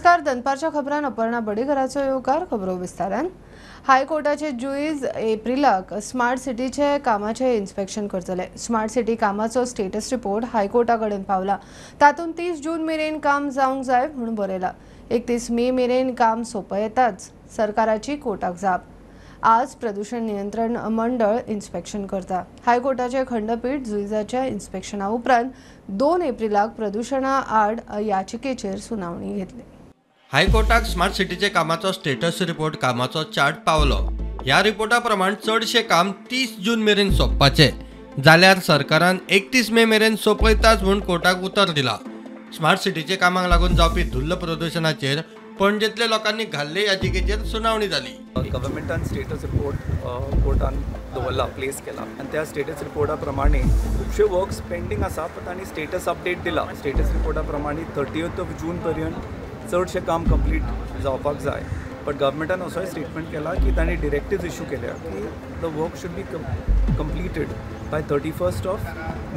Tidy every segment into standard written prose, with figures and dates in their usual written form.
नमस्कार, दनपारच्या खबरान अपर्णा बडेकराचो येवकार. खबरो विस्तारान. हायकोर्टाचे जुईज एप्रिलाक स्मार्ट सिटीचे कामाचे इन्स्पेक्शन करतले. स्मार्ट सिटी कामाचो स्टेटस रिपोर्ट हायकोर्टा कडेन पावला. तातूंत 30 जून मेरेन काम जावंक जाय म्हूण बरयला. 31 मे मेरेन काम सोंपयताच सरकाराची कोर्टाक जाप. आज प्रदूषण नियंत्रण मंडळ इन्स्पेक्शन करता. हायकोर्टाचे खंडपीठ जुईजाच्या इन्स्पेक्शना उपरांत 2 एप्रिलाक प्रदूषणा आड याचिकेचेर सुनावणी घेतली. हायकोर्टाक स्मार्ट सिटीचे कामाचो स्टेटस रिपोर्ट कामाचो चार्ट पावलो. ह्या रिपोर्टा प्रमाण चडशे काम 30 जून मेरेन सोंपपाचे जाल्यार सरकारान 31 मे मेरेन सोंपयताच म्हूण कोर्टाक उतर दिला. स्मार्ट सिटीचे कामाक लागून जावपी धुल्ल प्रदूषणाचेर पणजेंतल्या लोकांनी घाल्ले याचिकेचेर सुनावणी जाली. गव्हर्मेंटान स्टेटस रिपोर्ट कोर्टान दवरला, प्लेस केला आनी त्या स्टेटस रिपोर्टा प्रमाणे खुबशे वर्क्स पेंडींग आसा, पण तांणी स्टेटस अपडेट दिला. स्टेटस रिपोर्टा प्रमाणे 30 जून पर्यंत चडशें काम कंप्लीट जावपाक जाय, बट गव्हर्मेंटान असोय स्टेटमेंट केला की तांणी डिरेक्टिव्स इश्यू केल्या की the work should be completed by 31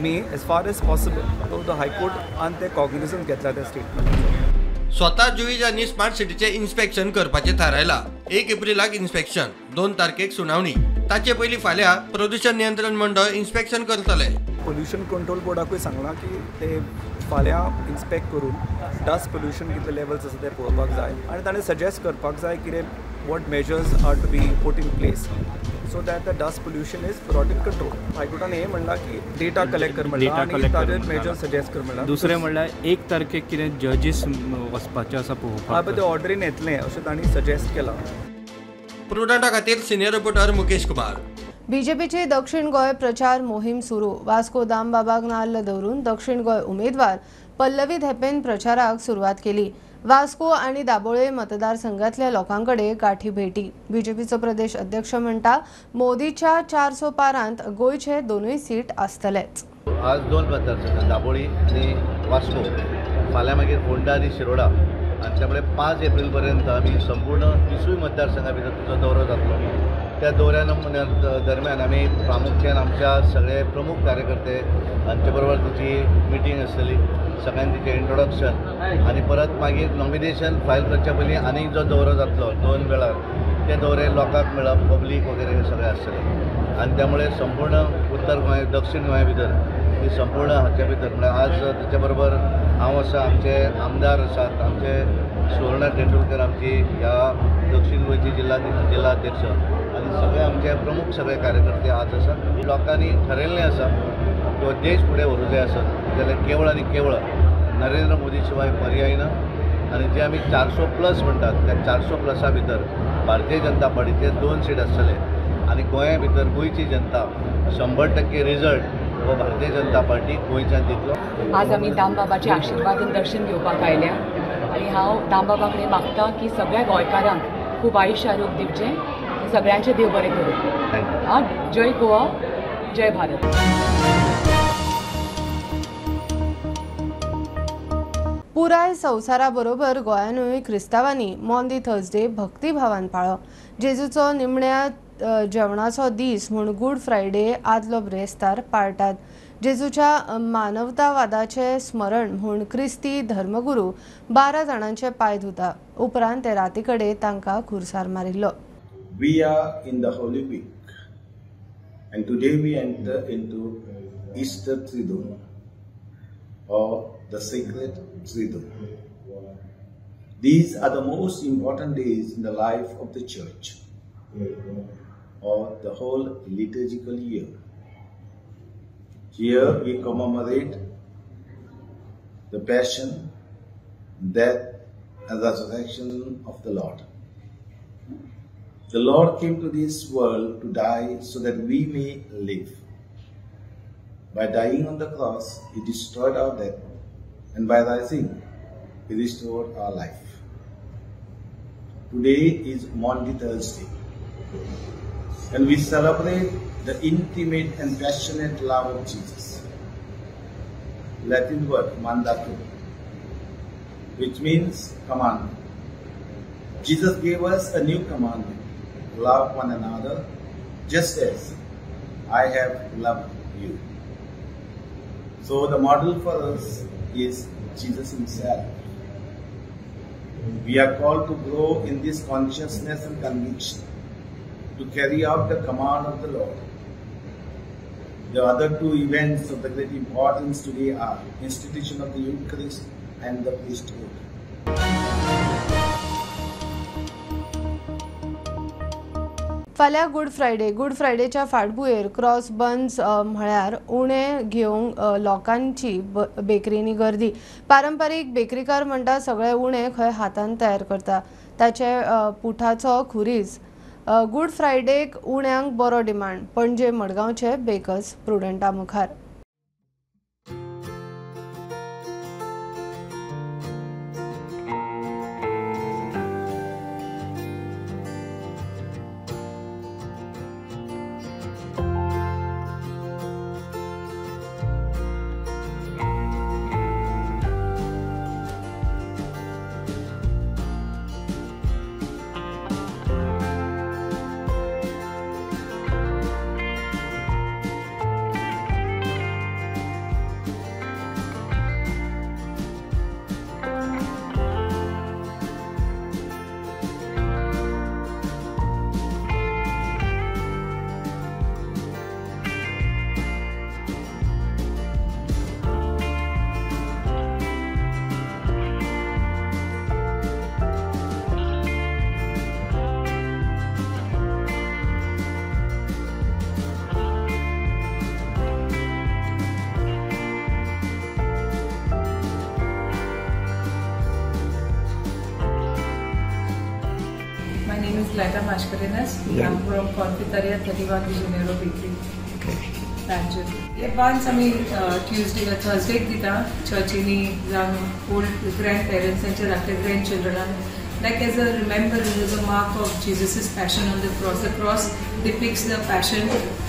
May as far as possible. So the हायकोर्टान ते कॉग्निजन्स घेतला त्या स्टेटमेंटाचो. स्वता जुईजांनी स्मार्ट सिटीचे इन्स्पेक्शन करपाचें थारायला. 1 एप्रिलाक इन्स्पेक्शन, 2 तारखेक सुनावणी. ताचे पयलीं फाल्यां प्रदूषण नियंत्रण मंडळ इन्स्पेक्शन करतले. पोल्युशन कंट्रोल बोर्डाकूय सांगलां की ते फाल्यां इन्स्पेक्ट करून डस्ट पोल्युशन कितले लेवल्स आसा ते पळोवपाक जाय आनी ताणें सजेस्ट करपाक जाय कितें what measures are to be put in place so that the dust pollution is brought in control. हायकोर्टान हें म्हणलां की डेटा कलेक्ट कर म्हणलां आनी ताजेर मेजर्स सजेस्ट कर म्हणलां. दुसरें म्हणल्यार 1 तारखेक कितें जजीस वचपाचे आसा पळोवपाक, हय, ते ऑर्डरीन येतलें अशें तांणी सजेस्ट केलां. प्रुडंटा खातीर सिनियर रिपोर्टर मुकेश कुमार. बीजेपीची दक्षिण गोंय प्रचार मोहीम सुरू. वास्को दामबाबाक नाल्ल दवरून दक्षिण गोंय उमेदवार पल्लवी धेंपेन प्रचाराक सुरवात केली. वास्को आनी दाबोळे मतदारसंघातल्या लोकांकडे गाठी भेटी. बीजेपीचो प्रदेश अध्यक्ष म्हणटा मोदीच्या 400 पारांत गोंयचे 2 सीट आसतलेच. आज 2 मतदारसंघ, दाबोळी आनी वास्को, फाल्यां मागीर फोंडा आनी शिरोडा, आनी त्यामुळे 5 एप्रिल पर्यंत आमी संपूर्ण 30 मतदारसंघा भितर तुजो दौरो जातलो. त्या दौऱ्या दरम्यान आमी प्रामुख्यान आमच्या सगळे प्रमुख कार्यकर्ते हांचे बरोबर तिची मिटींग आसतली, सगळ्यांनी तिचें इंट्रोडक्शन आनी परत मागीर नॉमिनेशन फायल करच्या पयलीं आनीक जो दौरो जातलो 2 वेळार, ते दौरे लोकांक मेळप, पब्लीक वगैरे हे सगळें आसतलें. आनी त्यामुळे संपूर्ण उत्तर गोंय, दक्षिण गोंया भितर ही संपूर्ण हाच्या भितर म्हळ्यार आज ताच्या बरोबर हांव आसा, आमचे आमदार आसात, आमचे सुवर्णा तेंडुलकर आमची ह्या दक्षिण गोंयची जिल्हा अध्यक्ष आनी सगळे आमचे प्रमुख सगळे कार्यकर्ते आज आसात. लोकांनी ठरयल्लें आसा तो देश फुडें व्हरूंक जाय आसत जाल्यार केवळ आनी केवळ नरेंद्र मोदी शिवाय पर्याय ना. आनी जे आमी 400 प्लस म्हणटात त्या 400 प्लसा भितर भारतीय जनता पार्टीचे 2 सीट आसतले आनी गोंया भितर गोंयची जनता 100% रिजल्ट हो भारतीय जनता पार्टी गोंयच्यान दितलो. आज आमी दामबाबाचे आशिर्वादान दर्शन घेवपाक आयल्या आनी हांव दामबाबा कडेन मागता की सगळ्या गोंयकारांक खूब आयुश्य आरोग्य दिवचें, सगळ्यांचें देव बरें करूं. जय गोवा, जय भारत. पुराय संवसारा बरोबर गोंयानूय क्रिस्तांवांनी मॉन्दी थर्सडे भक्तिभावान पाळ्ळो. जेजूचो निमण्या जेवणाचो दीस म्हूण गुड फ्रायडे आदलो ब्रेस्तार पाळटात. जेजूच्या मानवतावादाचें स्मरण म्हूण क्रिस्ती धर्मगुरू 12 जाणांचे पांय धुता. उपरांत ते राती कडेन तांकां खुर्सार मारिल्लो. We are in the Holy Week and today we enter into Easter Triduum or the Sacred Triduum. These are the most important days in the life of the Church or the whole liturgical year. Here we commemorate the Passion, death and resurrection of the Lord. The Lord came to this world to die so that we may live. By dying on the cross, He destroyed our death, and by rising, He restored our life. Today is Maundy Thursday, and we celebrate the intimate and passionate love of Jesus. Latin word mandatum, which means commandment. Jesus gave us a new commandment: love one another just as I have loved you. So the model for us is Jesus himself. We are called to grow in this consciousness and conviction, to carry out the command of the Lord. The other two events of the great importance today are institution of the Eucharist and the priesthood. फाल्यां good Friday. Good फ्रायडेच्या फाटभुंयेर cross buns म्हळ्यार उणे घेवंक लोकांची बेकरींनी गर्दी. पारंपारीक बेकरीकार म्हणटा सगळे उणे खंय हातान तयार करता, ताचे पुठाचो खुरीस. गुड फ्रायडेक उण्यांक बरो डिमांड. पणजे मडगांवचे बेकर्स प्रुडंटा मुखार. Lata Mascarenhas. Yeah. I'm from Confitaria 31 Janeiro Bakery. Okay. Panjim. Yeah, once आमी Tuesday or Thursday दिता चर्चीनी जावं old grandparents and धाकटे grandchildren, like as a remembrance, as a mark of Jesus's passion on the cross. The cross depicts the passion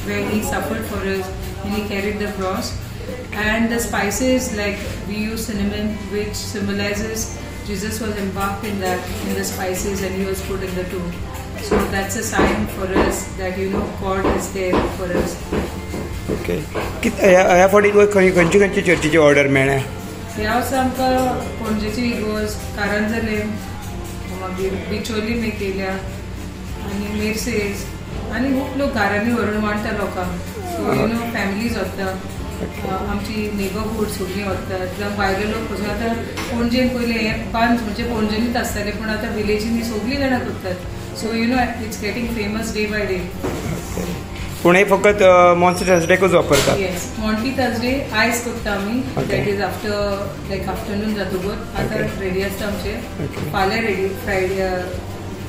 where he suffered for us and he carried the cross. And the spices, like we use cinnamon, which symbolizes Jesus was embarked in that, in the spices, and he was put in the tomb. So that's a sign for us that, you know, God is there for us. Okay. ह्या फावटी खंयची खंयची चर्चीची order मेळ्ळ्या? ह्या वर्सा आमकां पणजेची इगोर्ज, कारंजले, मागीर बिचोली मे केल्या आनी मेर्सेज आनी खूब लोक घरांनी व्हरून वांट्टा लोकांक. सो you know families वता, आमची नेबरहूड सगळीं वतात, जावं भायले लोक पसून. आतां पणजेन पयलें हें बांद म्हणजे पणजेनूच आसतालें, पूण आतां विलेजींनी सगळीं जाणां करतात. So you know it's getting famous day by day. पूण हे फकत मॉन्टी थर्सडेकूच वापरतात? येस, मॉन्टी थर्सडे आयज करता आमी. That is after like afternoon जातकच आतां रेडी आसता आमचे. फाल्यां रेडी, फ्रायडे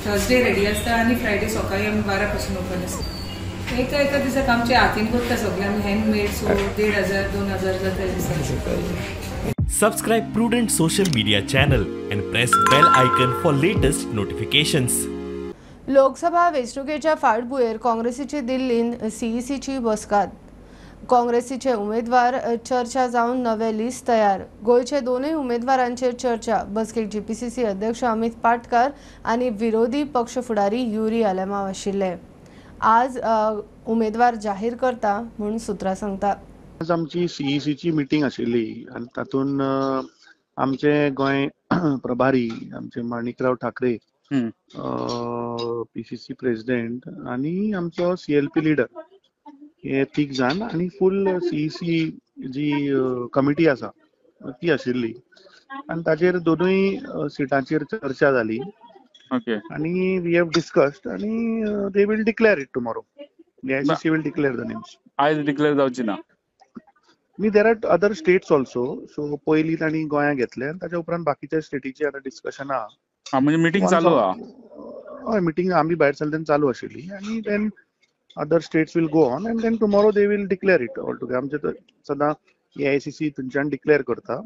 थर्सडे रेडी आसता आनी फ्रायडे सकाळीं आमी 12 पासून ओपन आसता. एका एका दिसाक आमचे हातीन करता सगळे आमी हँडमेड. सो 1500 2000 जाता दिसाक. Subscribe Prudent social media channel and press bell icon for latest notifications. Lok Sabha वेंचणुकेच्या फाटभुंयेर काँग्रेसीची दिल्लीन सीईसीची बसका. काँग्रेसीचे उमेदवार चर्चा जावन नवे लिस्ट तयार. गोंयचे दोनूय उमेदवारांचेर चर्चा. बसकेक जीपीसीसी अध्यक्ष अमित पाटकर आनी विरोधी पक्ष फुडारी युरी आलेमाव आशिल्ले. आज उमेदवार जाहीर करता म्हूण सूत्रां सांगता. आज आमची सीईसीची मिटींग आशिल्ली आनी तातूंत आमचे गोंय प्रभारी आमचे माणिकराव ठाकरे, पीसीसी प्रेसिडेंट आनी आमचो सीएलपी लिडर हे तीग जाण आनी फूल सीईसी जी कमिटी आसा ती आशिल्ली आनी ताचेर दोनूय सिटांचेर चर्चा जाली. आनी we have discussed आनी they will declare it tomorrow. AICC will declare the names. आयज डिक्लेअर जावची ना? न्ही, there are other states also. So पयलीं तांणी गोंया घेतलें आनी ताच्या उपरांत बाकीच्या स्टेटीचें आतां डिस्कशन आहा. म्हणजे मिटींग चालू आहा? हय, मिटींग आमी भायर सरले तेन्ना चालू आशिल्ली आनी then other states will go on and then tomorrow they will declare it all together. आमचे सदां एआयसीसी थंयच्यान डिक्लेअर करता.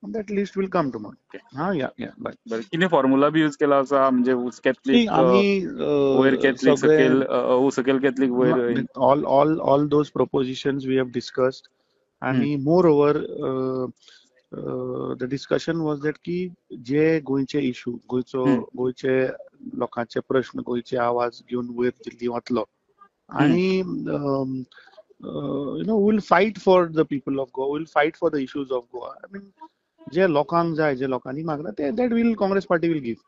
That list will come tomorrow. हा, या या बाय. बरें, कितें फॉर्मुला बी यूज केला आसा? म्हणजे कॅथलीक वयर, कॅथलीक सकयल, सकयल कॅथलीक वयर, all all all those propositions we have discussed. आनी moreover the discussion was that की जे गोंयचे इशू, गोंयचो गोंयचे लोकांचे प्रश्न, गोंयचे आवाज घेवन वयर दिल्ली वतलो आनी you know will fight for the people of Goa, will fight for the issues of Goa. I mean जे लोकांक जाय, जे लोकांनी मागला ते that will Congress party will give.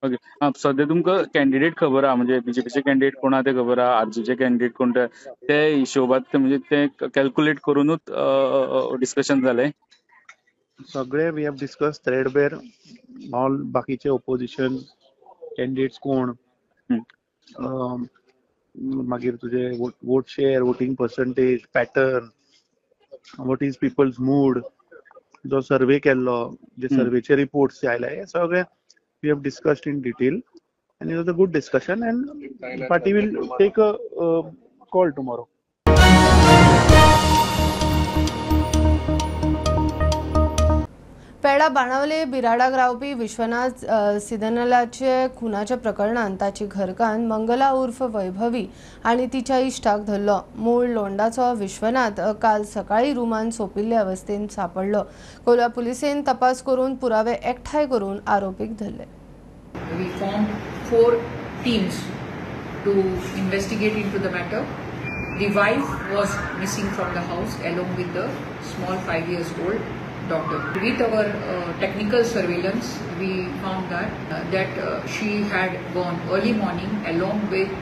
Okay, सध्या तुमकां कॅन्डिडेट खबर आहा, म्हणजे बीजेपीचे कॅन्डिडेट कोण आहा ते खबर आहा, आरजीचे कॅन्डिडेट कोण ते हिशोबात म्हणजे ते कॅल्क्युलेट करूनूच डिस्कशन जालें सगळे. We have discuss threadbare all बाकीचे ओपोजिशन कॅन्डिडेट्स कोण, मागीर तुजे vote share, voting percentage, pattern, what is people's mood, जो सर्वे केल्लो, जे सर्वेचे रिपोर्ट्स आयले, हे सगळे we have discussed in detail and it was a good discussion and party will take a call tomorrow. Peda Benaulim बिराडाक रावपी विश्वनाथ सिदनलाचे खुनाच्या प्रकरणांत ताची घरकान्न मंगला उर्फ वैभवी आनी तिच्या इश्टाक धरलो. मूळ लोंडाचो विश्वनाथ काल सकाळी रुमान सोंपिल्ले अवस्थेंत सांपडलो. कोलवा पुलिसेन तपास करून पुरावे एकठांय करून आरोपीक धरले. We formed 4 teams to investigate into the matter. The wife was missing from the house along with the small 5 years old daughter. With our technical surveillance, we found that she had gone early morning along with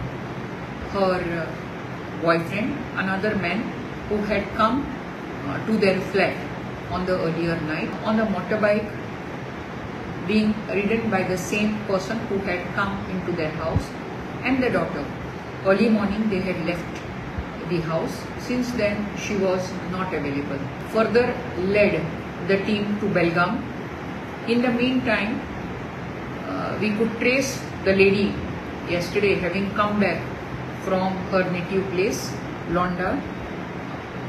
her boyfriend, another man who had come to their flat on the earlier night on a motorbike being ridden by the same person who had come into their house and the daughter. Early morning they had left the house. Since then she was not available. Further led the team to Belgaum. In the meantime, we could trace the lady yesterday having come back from her native place, Londa,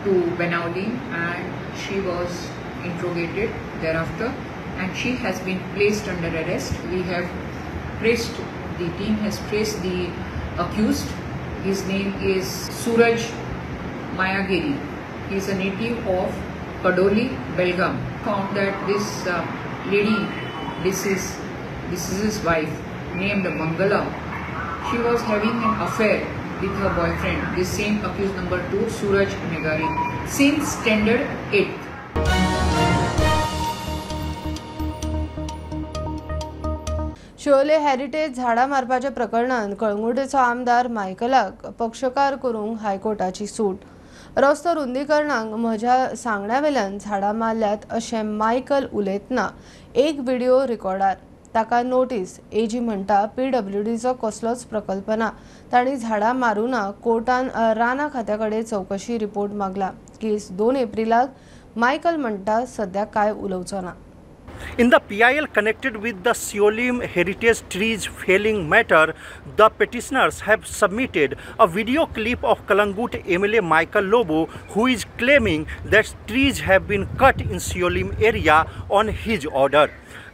to Benaulim, and she was interrogated thereafter and she has been placed under arrest. We have traced, the team has traced the accused. His name is Suraj Mayagiri. He is a native of Kadoli, Belgaum. Found that this lady, this is his wife, named Mangala. She was having an affair with her boyfriend, this same accused number 2, Suraj Megari, since standard 8th. Siolim heritage झाडां मारपाच्या प्रकरणांत कळंगुटेचो आमदार मायकलाक पक्षकार करूंक हायकोर्टाची सूट. रस्तो रुंदीकरणाक म्हज्या सांगण्या वेल्यान झाडां मारल्यात अशें मायकल उलयतना एक व्हिडिओ रिकॉर्डार. ताका नोटीस. एजी म्हणटा पीडब्ल्यूडीचो कसलोच प्रकल्प ना, तांणी झाडां मारूं ना. कोर्टान रानां खात्या कडेन चवकशी रिपोर्ट मागला. केस 2 एप्रिलाक मायकल म्हणटा सद्या काय उलोवचो ना. In the PIL connected with the Siolim heritage trees felling matter, the petitioners have submitted a video clip of Calangute MLA Michael Lobo, who is claiming that trees have been cut in Siolim area on his order.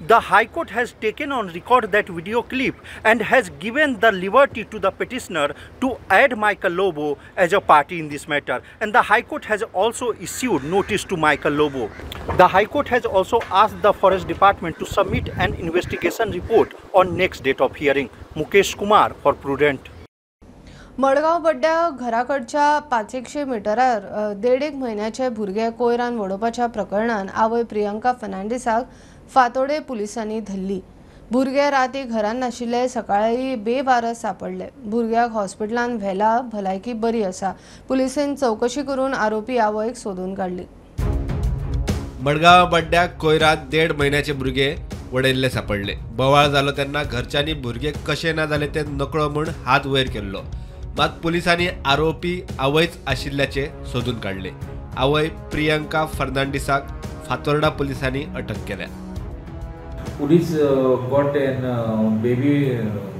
The High Court has taken on record that video clip and has given the liberty to the petitioner to add Michael Lobo as a party in this matter. And the High Court has also issued notice to Michael Lobo. The High Court has also asked the Forest Department to submit an investigation report on next date of hearing. Mukesh Kumar for Prudent. Madgaon बड्ड्या घराकडच्या 500 मिटरार 1.5 म्हयन्याचे भुरगे कोयरान वडोवपाच्या प्रकरणान आवय प्रियंका फर्नांडीसाक फातोडे पुलिसांनी धरली. भुरगे राती घरान नाशिल्ले, सकाळी बेवारस सापडले. भुरग्याक हॉस्पिटलान व्हेला, भलायकी बरी आसा. पुलिसेन चवकशी करून आरोपी आवयक सोदून काडली. मडगांव बड्ड्याक कोयरात 1.5 म्हयन्याचे भुरगे वडयल्ले सापडले. बोवाळ जालो तेन्ना घरच्यांनी भुरगे कशे ना जाले ते नकळो म्हूण हात वयर केल्लो. मात पुलिसांनी आरोपी आवयच आशिल्ल्याचे सोदून काडले. आवय प्रियंका फर्नांडीसाक फातोर्डा पुलिसांनी अटक केल्या. Police got an baby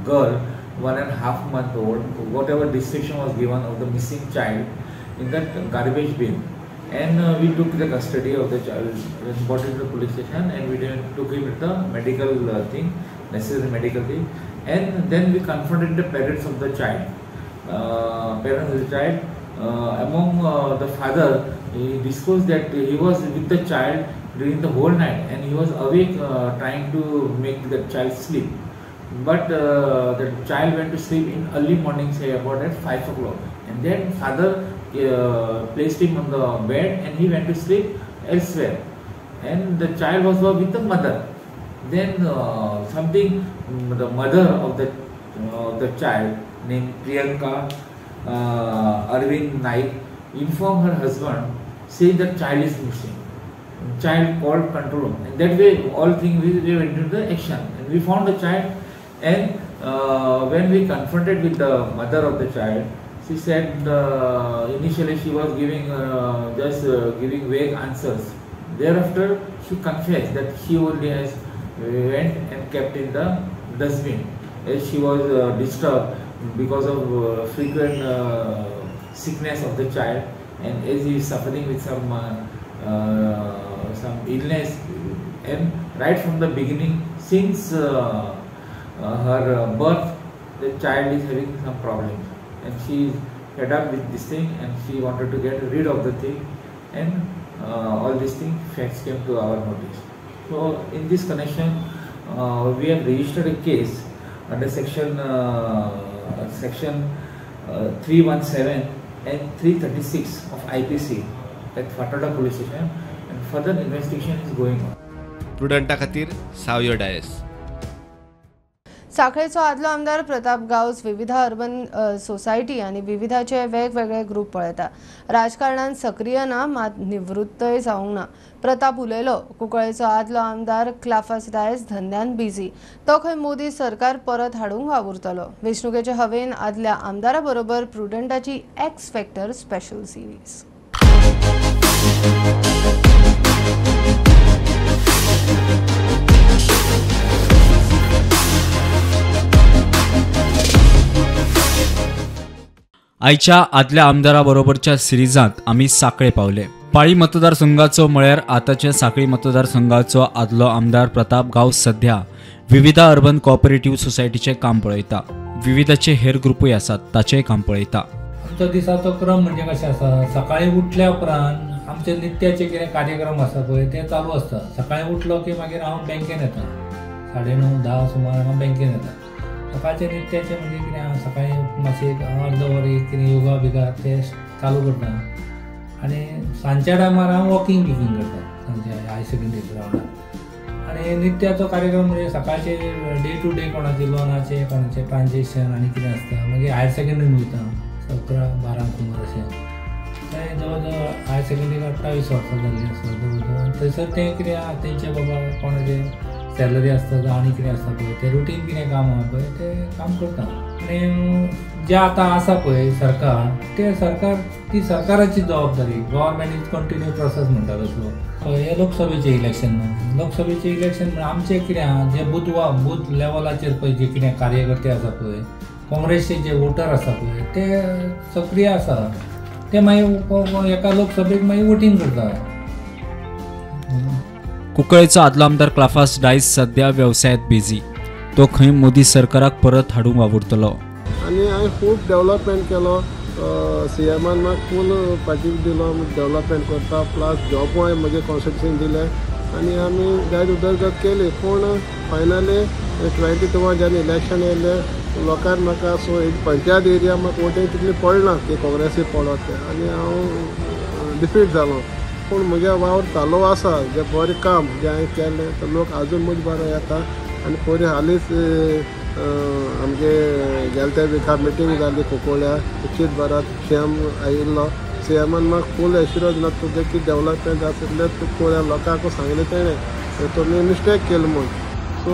girl, 1.5 month old. Whatever description was given of the missing child in that garbage bin, and we took the custody of the child and brought it to the police station, and we took him with the medical thing, necessary medical thing, and then we confronted the parents of the child. Among the father, he disclosed that he was with the child during the whole night and he was awake trying to make the child sleep, but the child went to sleep in early morning, say about at 5 o'clock, and then father placed him on the bed and he went to sleep elsewhere, and the child was with the mother. Then something the mother of the child named Priyanka Arvind Naik informed her husband saying that child is missing. Child called control room, and that way all things we went into the action and we found the child. And when we confronted with the mother of the child, she said initially she was giving just giving vague answers. Thereafter she confessed that she only has went and kept in the dustbin, as she was disturbed because of frequent sickness of the child, and as he is suffering with some illness, and right from the beginning, since her birth, the child is having some problems, and she is fed up with this thing, and she wanted to get rid of the thing, and all these things, facts came to our notice. So in this connection, we have registered a case under section 317 and 336 of IPC at Fatorda police station, and further investigation is going on. प्रुडंटा खातीर सावयो डायस. साखळेचो आदलो आमदार प्रताप गांवस विविधा urban society आनी विविधाचे वेगवेगळे group पळयता. राजकारणान सक्रिय ना, मात निवृत्तय जावंक ना. प्रताप उलयलो. कुंकळेचो आदलो आमदार क्लाफास डायस धंद्यान बिझी, तो खंय मोदी सरकार परत हाडूंक वावुरतलो. वेंचणुकेचे हवेन आदल्या आमदारा बरोबर प्रुडंटाची एक्स फॅक्टर स्पेशल सिरीज. आयच्या आदल्या आमदारा बरोबरच्या सिरिजांत आमी साखळे पावले. पाळी मतदारसंघाचो म्हळ्यार आतांच्या साखळी मतदारसंघाचो आदलो आमदार प्रताप गांवस सध्या विविधा अर्बन कॉपरेटिव्ह सोसायटीचें काम पळयता. विविधाचे हेर ग्रुपूय आसात, ताचेंय काम पळयता. आमचो दिसाचो क्रम म्हणजे कशें आसा, सकाळीं उठल्या उपरांत आमचे नित्याचे कितें कार्यक्रम आसा पळय ते चालू आसता. सकाळीं उठलो की मागीर हांव बँकेन येता, 9:30-10 सुमार हांव बँकेन येता. सकाळचे नित्याचे म्हणजे कितें आहा, सकाळीं मातशें एक अर्द वर एक कितें योगा बिगा ते चालू करता, आनी सांजच्या टायमार हांव वॉकिंग बिकींग करता सांजचे हायर सेकंडरी ग्रावंडार. आनी नित्याचो कार्यक्रम म्हणजे सकाळचे डे टू डे कोणाचे लोनाचे कोणाचे ट्रान्झेक्शन आनी कितें आसता. मागीर हायर सेकंडरीन वयता 11-12 सुमार अशें, थंय जवळ जवळ हायर सेकंडरीक 28 वर्सां जाल्लीं आसा जवळ जवळ. आनी थंयसर तें कितें आहा तेंचे बाबा कोणाचे सॅलरी आसता आनी कितें आसता पळय तें रुटीन कितें काम आहा पळय तें काम करता. आनी जें आतां आसा पळय सरकार, तें सरकार ती सरकाराची जबाबदारी, गव्हर्मेंट is continue process म्हणटा तसलो. हें लोकसभेचें इलेक्शन न्हू, लोकसभेचें इलेक्शन म्हळ्यार आमचें कितें आहा, जे बूथ लेवलाचेर पळय जे कितें कार्यकर्ते आसा पळय, काँग्रेसचे जे वोटर आसा पळय ते सक्रीय आसा, ते मागीर एका लोकसभेक मागीर वोटींग करता. कुंकळेचो आदलो आमदार क्लाफास डायस सध्या वेवसायांत बिझी, तो खंय मोदी सरकाराक परत हाडूंक वावुरतलो. आनी हांवें खूब डेवलपमेंट केलो, सी एमान म्हाका फूल पाटी दिलो, डेवलपमेंट करता, प्लस जॉबूय म्हजे कॉन्स्टिट्युशन दिलें आनी आमी जायत उदरगत केली. पूण फायनली 22 जेन्ना इलेक्शन येयलें लोकांक म्हाका सो एक पंचायत एरिया म्हाका वोटींग तितली पडना की काँग्रेसी पडत तें, आनी हांव डिफीट जालो. पूण म्हजे वावर चालू आसा, जें बरें काम जें हांवें केलें ते लोक आजून म्हजे बरो येता. आनी पयर हालींच आमगे गेले त्या विका मिटींग जाली कुंकळ्या, उचीत भरात सी एम आयिल्लो, सी एमान म्हाका फूल एश्युरन्स दिलो तुजें कितें डेवलपमेंट आसलें तूं पळय लोकांक सांगलें तेणें तुमी मिस्टेक केली म्हूण. सो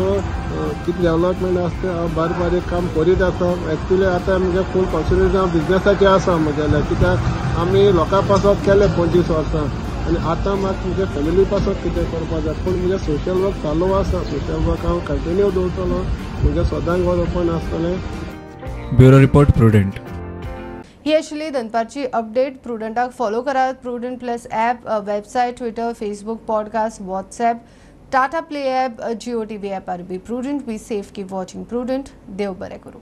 कितें डेवलपमेंट आसा तें हांव बारीक बारीक काम करीत आसा. एक्चुली आतां म्हगे फूल कॉन्सन्ट्रेशन हांव बिजनसाचेर आसा म्हगेलें, कित्याक आमी लोकां पासत केलें 25 वर्सां आनी आतां मात म्हजे फॅमिली पासत कितें करपाक जाय. पूण म्हजें सोशल वर्क चालू आसा, सोशल वर्क हांव कंटिन्यू दवरतलो, म्हजें सदांच घर ओपन आसतलें. Bureau report, Prudent. ही आशिल्ली दनपारची अपडेट. प्रुडंटाक फॉलो करात Prudent plus app, website, Twitter, Facebook, podcast, WhatsApp, Tata Play app, Jio TV ॲपार be prudent, be safe, keep watching Prudent. देव बरें करूं.